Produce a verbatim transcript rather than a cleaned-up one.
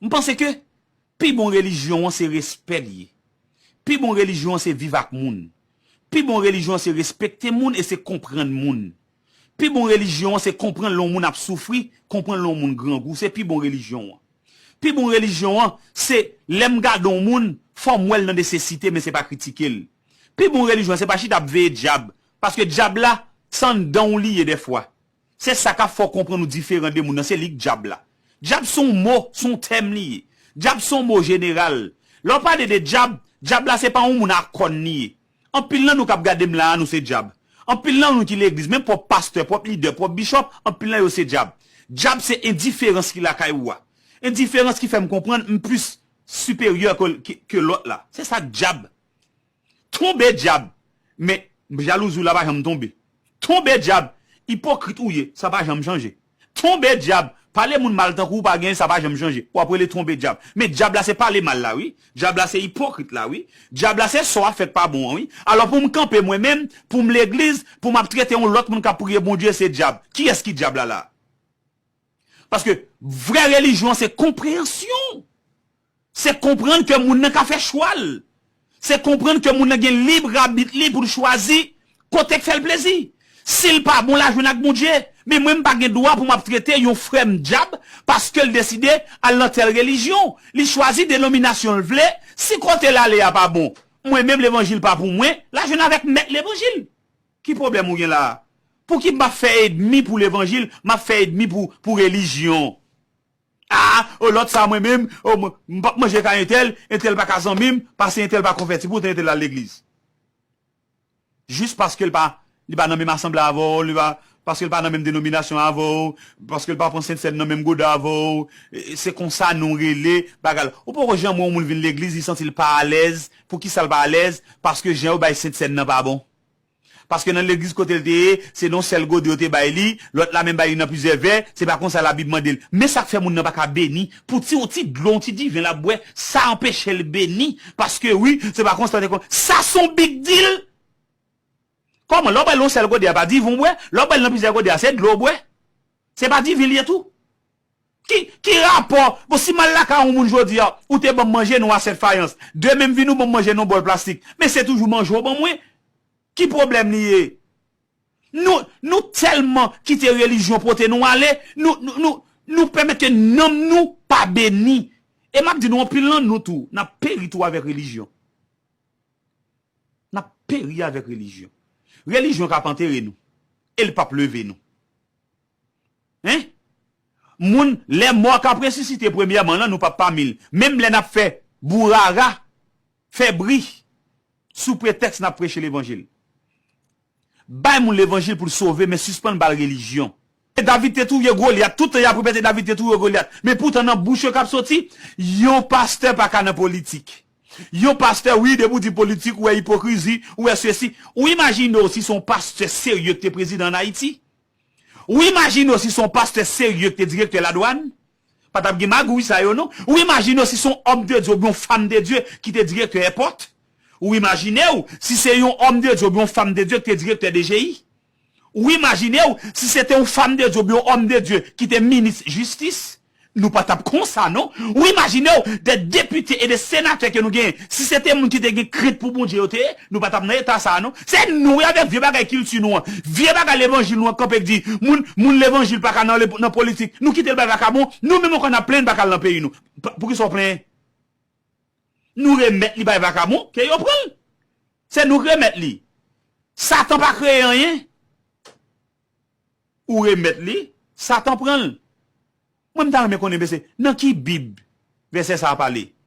M panse ke pi bon relijyon an se respè li ye. Pi bon relijyon an se viv ak moun. Pi bon relijyon an se respekte moun e se konprann moun. Pi bon relijyon an se konprann lè yon moun ap soufri, konprann lè yon moun grangou. Se pi bon relijyon an. Pi bon relijyon an, se lè m gade yon moun, fò m wè l nan nesesite, men se pa kritike l. Pi bon relijyon an, se pa chita ap veye dyab, paske dyab la, se anndan w li ye dèfwa. Se sa k ap fè w konprann ou diferan de moun nan, se li k dyab la. Dyab se yon mo, se yon tèm li ye. Dyab se yon mo jeneral. Lè w pale de dyab, dyab la se pa yon moun a kòn li ye. Anpil nan nou k ap gade m la a, nou se dyab. Anpil nan nou ki legliz, menm pwòp pastè, pwòp lidè, pwòp bichòp, anpil nan yo se dyab. Dyab se endiferans ki lakay ou a. Endiferans ki fè m konprann m plis siperyè ke, ke, ke lòt la. Se sa k dyab. Tonbe dyab. Men, jalouzi w la pa janm tonbe. Tonbe dyab. Ipokrit ou ye, sa pa janm chanje. Tonbe dyab. Pale moun mal tankou w pa gen, sa pa janm chanje. W ap rele tonbe dyab. Men dyab la se pale mal la, wi. Dyab la se ipokrit la, wi. Dyab la se sa w ap fè k pa bon an, wi. Alò pou m kanpe mwen menm, pou m legliz, pou m ap trete yon lòt moun k ap priye Bondye, se dyab. Kiyès ki dyab la la? Paske vrè relijyon an se konpreyansyon. Se konprann ke moun nan ka fè chwa l. Se konprann ke moun nan gen lib abit li pou l chwazi kote k fè l plezi. Si l pa bon, l a jwenn ak Bondye. Men mwen, m pa gen dwa pou m ap trete yon frè m dyab paske l deside al nan tèl relijyon. Li chwazi denominasyon l vle. Si kote l ale a pa bon, mwen menm, levanjil pa pou mwen, l a jwenn avèk mèt levanjil. Ki pwoblèm ou gen la a? Pouki m ap fè ènmi pou levanjil, m ap fè ènmi pou, pou relijyon? A, o lòt sa mwen menm, o, mwen, m p ap manje kay entèl, entèl pa ka zanmi m, paske entèl pa konvèti, poutan entèl al legliz. Jis paske l pa, li pa nan menm asanble avè w, li pa, paske l pa nan menm denominasyon avè w, paske l pa pran sentsèn nan menm goda avè w, e, se konsa nou rele bagay la. Ou poko janm wè yon moun vin legliz, li santi l pa alèz. Poukisa l pa alèz? Paske jan yo bay sentsèn nan pa bon. Paske nan legliz kote l te ye, se nan yon sèl gode yo te bay li, lòt la menm bay li nan plizyè vè, se pa konsa Labib mande l. Men sa k fè moun nan pa ka beni, pou ti, yon ti dlo, yon ti diven l ap bwè, sa anpeche l beni, paske wi, se pa konsa l te kon-, sa se yon big deal. Kòman, lè w bwè l nan yon sèl gode a pa diven w bwè, lè w bwè l nan plizyè gode a se dlo w bwè. Se pa diven li ye tou. Ki, ki rapò? Bon, si m al lakay yon moun jodi a, ou te ban m manje nan yon asyèt fayans. Demen m vini ou ban m manje nan yon bòl plastik. Men se toujou manje w ban mwen. Ki pwoblèm li ye? Nou, nou tèlman kite relijyon pote nou ale, nou, nou, nou, nou pèmèt ke nanm nou pa beni. E m ap di nou, anpil nan nou tou, n ap peri tou avèk relijyon. N ap peri avèk relijyon. Relijyon k ap antere nou. E l p ap leve nou. Hein? Moun, lè mò k ap resisite premyèman lan, nou p ap pami l. Menm lè n ap fè bourara, fè bri, sou pretèks n ap preche levanjil. Bay moun levanjil pou l sove, men sispann ba l relijyon. E David te touye Golyat, tout tan y ap repete David te touye Golyat. Men poutan nan bouch yo k ap soti, yon pastè pa ka nan politik. Yon pastè, wi, depi w di politik, ou wè ipokrizi, ou wè sesi. Ou imajine w si se yon pastè serye ki te prezidan ann Ayiti? Ou imajine w si se yon pastè serye ki te direktè ladwàn? Pa t ap gen magouy sa yo, non. Ou imajine w si se yon òm de Dye oubyen yon fanm de Dye ki te direktè èpòt? Ou imajine w si se yon òm de Dye oubyen yon fanm de Dye ki te direktè D G I? Ou imajine w si se te yon fanm de Dye oubyen yon òm de Dye ki te minis jistis? Nou pa t ap konsa, non. Ou imajine w de depite e de senatè ke nou genyen, si se te moun ki te gen krent pou Bondye yo te ye, nou pa t ap nan eta sa a, non. Se nou, wi, avèk vye bagay kilti nou an, vye bagay levanjil nou an kanpe k di, moun, moun levanjil pa ka nan le-, nan politik. Nou kite l bay vakabon, nou menm ankò n ap plenn pa ka al nan peyi nou. Pa, poukisa w plenyen? Nou remèt li bay vakabon, ke yo pran l. Se nou k remèt li. Satan pa kreye anyen. Ou remèt li, Satan pran l. Mwen, m ta renmen konnen, mesye, nan ki Bib vèsè sa a pale?